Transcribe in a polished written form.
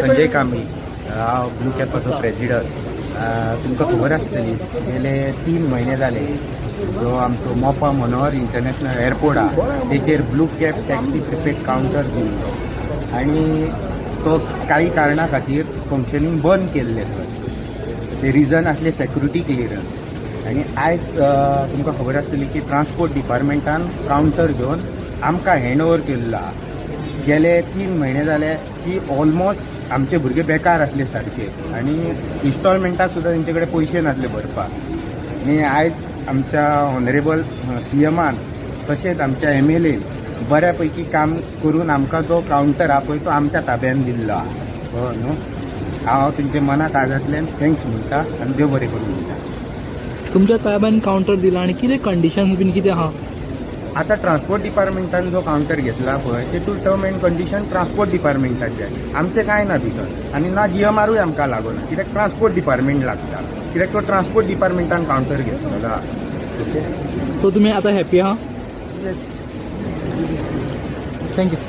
संजय कांबळी. हांव blue कॅपाचो president. तुमकां खबर आसतली, गेले 3 म्हयने जाले जो आमचो मोपा मनोहर इंटरनॅशनल एअरपोर्ट आहा, तेचेर blue cab taxi prepaid counter दिल्लो आनी तो काही कारणा खातीर फंक्शनींग बंद केल्लें. थंय ते रिजन आसले सेक्युरिटी क्लियरन्स. आनी आयज तुमकां खबर आसतली की ट्रान्सपोर्ट डिपार्टमेंटान कावंटर घेवन आमकां हँड ओवर केल्लो आहा. गेले 3 म्हयने जाले की ऑलमोस्ट आमचे भुरगे बेकार आसले सारके आनी इन्स्टॉलमेंटाक सुद्दां तेंचे कडेन पयशे नासले भरपाक. आनी आयज आमच्या ऑनरेबल सीएमान तशेंच आमच्या एमएलएन बऱ्या पैकी काम करून आमकां जो कावंटर आहा पळय, तो आमच्या ताब्यान दिल्लो आहा. कळ्ळो न्हू? हांव तेंचे मना काळजांतल्यान thanks म्हणटा आनी देव बरें करूं म्हणटा. तुमच्या ताब्यान कावंटर दिला आनी कितें कंडिशन बीन कितें आहा? आता ट्रान्सपोर्ट डिपार्टमेंटान जो कावंटर घेतला पळय, तेतून टर्म एंड कंडिशन ट्रान्सपोर्ट डिपार्टमेंटाचे, आमचें कांय ना भितर आनी ना जीएमआरूय आमकां लागूना, कित्याक ट्रान्सपोर्ट डिपार्टमेंट लागता, कित्याक तो ट्रान्सपोर्ट डिपार्टमेंटान कावंटर घेतलेलो आहा. ओके. सो तुमी आतां हॅपी आहा? येस. Thank you.